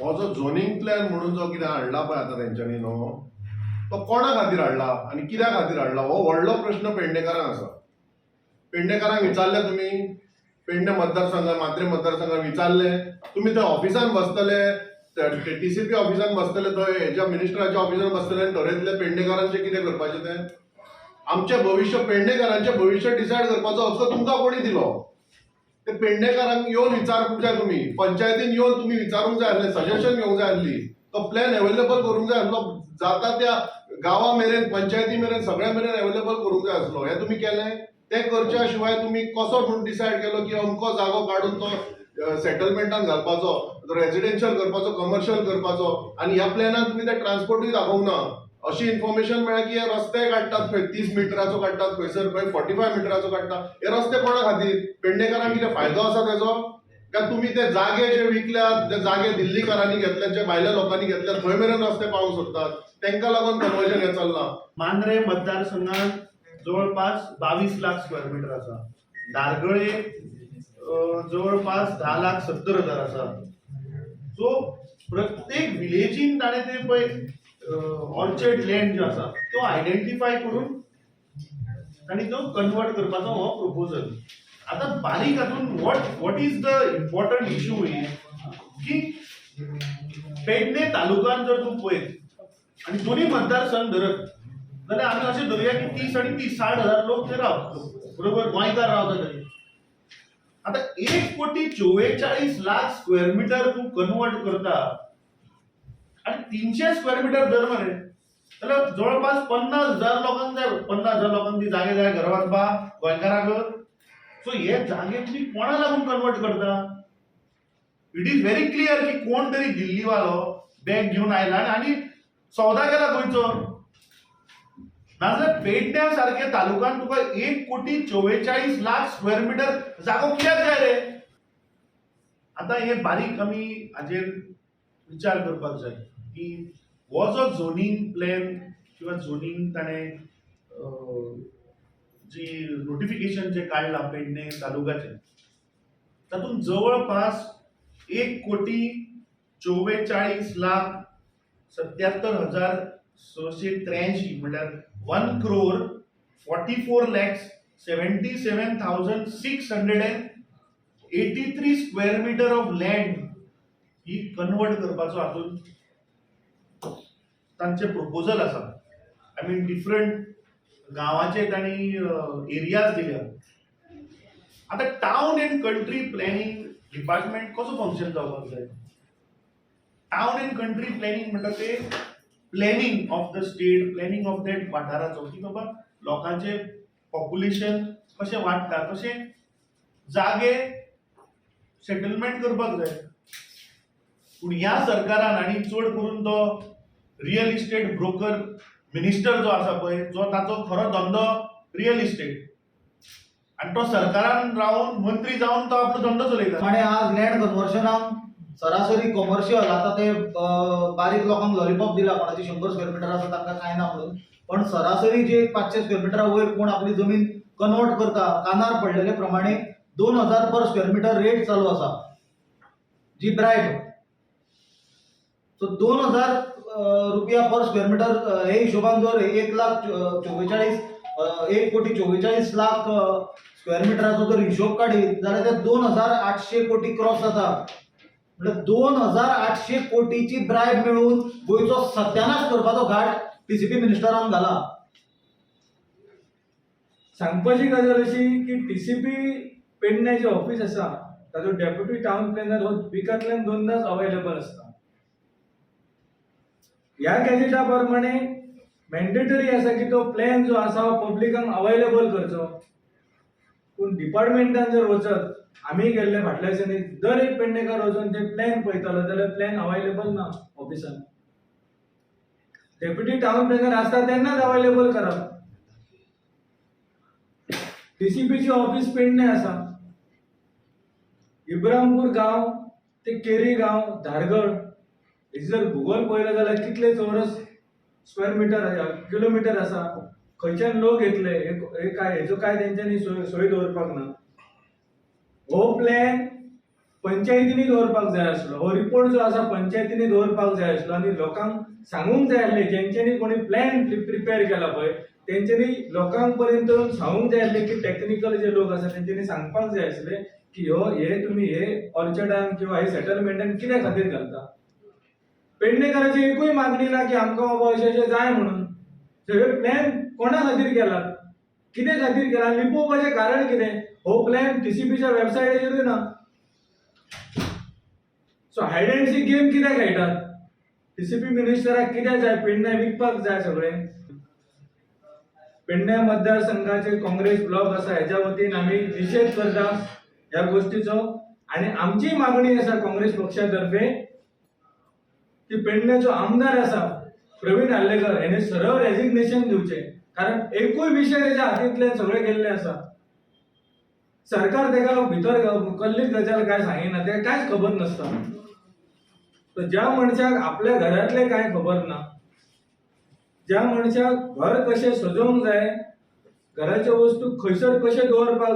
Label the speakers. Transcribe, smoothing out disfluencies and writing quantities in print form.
Speaker 1: हो जो zoning plan म्हणून जो कितें हाडला पळय आतां तेंच्यांनी न्हू, तो कोणा खातीर हाडला आनी कित्या खातीर हाडला हो व्हडलो प्रश्न पेडणेकारांक आसा. पेडणेकारांक विचारलें तुमी? पेडणे मतदारसंघात, मांद्रे मतदारसंघात विचारलें तुमी? थंय ऑफिसान बसतले, टीसीपी ऑफिसान बसतले, थंय हेज्या मिनिस्टराच्या ऑफिसान बसतले आनी ठरयतले पेडणेकारांचें कितें करपाचें तें. आमचें भविश्य, पेडणेकारांचें भविश्य डिसायड करपाचो हक्क तुमकां कोणी दिलो? ते पेडणेकारांक येवन विचारूंक जाय तुमी. पंचायतीन येवन तुमी विचारूंक जाय आसलें, सजेशन घेवंक जाय आसली, तो प्लॅन अवेलेबल करूंक जाय आसलो. जाता त्या गांवा मेरेन, पंचायती मेरेन, सगळ्या मेरेन अवेलेबल करूंक जाय आसलो. हें तुमी केलें? तें करच्या शिवाय तुमी कसो म्हूण डिसायड केलो की अमको जागो काडून तो सेटलमेंटान घालपाचो, रेजिडेन्शियल करपाचो, कमर्शियल करपाचो? आनी ह्या प्लॅनान तुमी ते ट्रान्सपोर्टूय दाखोवंक ना. अशी इन्फॉर्मेशन मेळ्ळ्या की हे रस्ते काडटात, खंय 30 मिटराचो काडटात, खंयसर खंय 45 मिटराचो काडटा. हे रस्ते कोणा खातीर? पेडणेकारांक कितें फायदो आसा तेजो? काय तुमी ते जागे जे विकल्यात, जे जागे दिल्लीकारांनी घेतल्यात, जे भायल्या लोकांनी घेतल्यात, थंय मेरेन रस्ते पावोवंक सोदतात, तांकां लागून कन्वर्जन हें चल्लां?
Speaker 2: मांद्रे मतदारसंघात जवळपास 22 लाख स्क्वेअर मिटर आसा. धारगळे जवळपास 10,70,000 आसा. सो प्रत्येक विलेजीन ताणें ते पळय ऑर्चर्ड लँड जो आसा तो आयडेंटिफाय करून तांणी तो कन्वर्ट करपाचो हो प्रपोजल. आतां बारीक हातून what is the important issue is की पेडणे तालुकान जर तूं पळयत आनी दोनी मतदारसंघ धरत जाल्यार आमी अशें धरुया की 30 आनी 30, 60,000 लोक थंय रावता, बरोबर? गोंयकार रावता थंय. आतां 1 कोटी 44 लाख स्क्वेअर मिटर तूं कन्वर्ट करता आनी 300 स्क्वेअर मिटर धर मरे जाल्यार जवळपास 50,000 लोकांक जाय. 50,000 लोकांक ती जागे जाय घर बांदपाक गोंयकारांक. सो हे जागे तुमी कोणा लागून कन्वर्ट करता? It is very clear की कोण तरी दिल्लीवालो बॅग घेवन आयला आनी सौदा केला गोंयचो. नाजाल्यार पेडण्या सारक्या तालुक्यान तुका 1 कोटी 44 लाख स्क्वेअर मिटर जागो कित्याक जाय रे? आतां हे बारीक आमी हाजेर विचार करपाक जाय की हो जो झोनींग प्लॅन किंवा झोनींग ताणें जी नोटिफिकेशन जे काडलां पेडणे तालुक्याचें, तातूंत जवळपास 1,44,77,683, म्हणल्यार 1,44,77,683 square meter of land he convert करपाचो हातूंत तांचे प्रपोजल आसा. I mean, different गांवाचे तांणी एरियाज दिल्या. आतां town and country planning department कसो फंक्शन जावपाक जाय? टावन अँड कंट्री प्लॅनिंग म्हणटा ते planning of the state, planning of that वाठाराचो की बाबा लोकांचे पॉप्युलेशन कशें वाडटा तशें जागे सेटलमेंट करपाक जाय. पूण ह्या सरकारान आनी चड करून तो रियल इस्टेट ब्रोकर मिनिस्टर जो आसा पळय, जो ताचो खरो धंदो रियल इस्टेट आनी तो सरकारान रावन, मंत्री जावन तो आपलो धंदो चलयता.
Speaker 3: आणि आज लँड कन्वर्शनाक सरासरी कॉमर्शियल आता ते बारीक लोकांक लॉलीपॉप दिला, कोणाची 100 स्क्वेअर मिटर आसा तांकां कांय ना म्हणून. पण सरासरी जे 500 स्क्वेअर मिटरा वयर कोण आपली जमीन कन्वर्ट करता, कानार पडलेले प्रमाणे 2000 पर स्क्वेअर मिटर रेट चालू आसा, जी ब्रायब. सो 2000 रुपया पर स्क्वेअर मिटर हे हिशोबान जर 1 लाख 44, 1 कोटी 44 लाख स्क्वेअर मिटराचो जर हिशोब काडीत जाल्यार ते 2800 कोटी क्रॉस जाता. म्हणजे 2800 कोटीची ब्रायब मेळून गोंयचो सत्यानाश करपाचो घाट टीसीपी मिनिस्टरान घाला.
Speaker 4: सांगपाची गजाल अशी की टीसीपी पेडणे जे ऑफिस आसा ताजो डेप्युटी टावन प्लॅनर हो विकांतल्यान दोनदाच अवेलेबल आसता. ह्या गॅजेटा प्रमाणे मॅन्डेटरी आसा की तो प्लॅन जो आसा हो पब्लिकांक अवेलेबल करचो. पूण डिपार्टमेंटान जर वचत, आमी गेल्ले फाटल्या दिसांनी, दर एक पेडणेकार वचून ते प्लॅन पळयतालो जाल्यार प्लॅन अवेलेबल ना ऑफिसान. डेप्युटी टावन प्लॅनर आसता तेन्नाच अवेलेबल करप. टीसीपीची ऑफिस पेडणे आसा. इब्रामपूर गांव ते केरी गांव, धारगळ हेजी जर भुगोल पळयलो जाल्यार कितले चौरस स्क्वेअर मिटर, किलोमिटर आसा, खंयच्यान लोक येतले, हे काय हेजो काय तेंच्यांनी सोय दवरपाक ना. हो प्लॅन पंचायतींनी दवरपाक जाय आसलो. हो रिपोर्ट जो आसा पंचायतींनी दवरपाक जाय आसलो आनी लोकांक सांगूंक जाय आसलें, जेंच्यांनी कोणी प्लॅन प्रिपेर केला पळय तेंच्यांनी लोकांक पर्यंत सांगूंक जाय आसलें की टॅक्निकल जे लोक आसा तेंच्यांनी सांगपाक जाय आसलें की ह्यो हे तुमी हे ऑर्चर्डान किंवा हे सेटलमेंटान कित्या खातीर घालता. पेडणेकाराची एकूय मागणी ना की आमकां बाबा अशें अशें जाय म्हणून. सगळे प्लॅन कोणा खातीर केला, कितें खातीर केला, लिपोवपाचें कारण कितें? हो प्लॅन टीसीपीच्या वेबसायटीचेरूय ना. So hide and seek game कित्याक खेळटात? टीसीपी मिनिस्टराक कित्याक जाय पेडण्यां विकपाक जाय सगळें? पेडण्या मतदारसंघाचे काँग्रेस ब्लॉक आसा हेज्या वतीन आमी निशेध करता ह्या गोश्टीचो आनी आमची मागणी आसा काँग्रेस पक्षा तर्फे की पेडण्याचो आमदार आसा प्रवीण आर्लेकर हेणे सरळ रेजिग्नेशन दिवचें, कारण एकूय विशय तेच्या हातींतल्यान सगळें गेल्लें आसा. सरकार तेका भितर कसलीच गजाल काय सांगिना, तेका कांयच खबर नासता. तर ज्या मनशाक आपल्या घरांतलें कांय खबर ना, ज्या मनशाक घर कशें सजोवंक जाय, घराच्यो वस्तू खंयसर कशें दवरपाक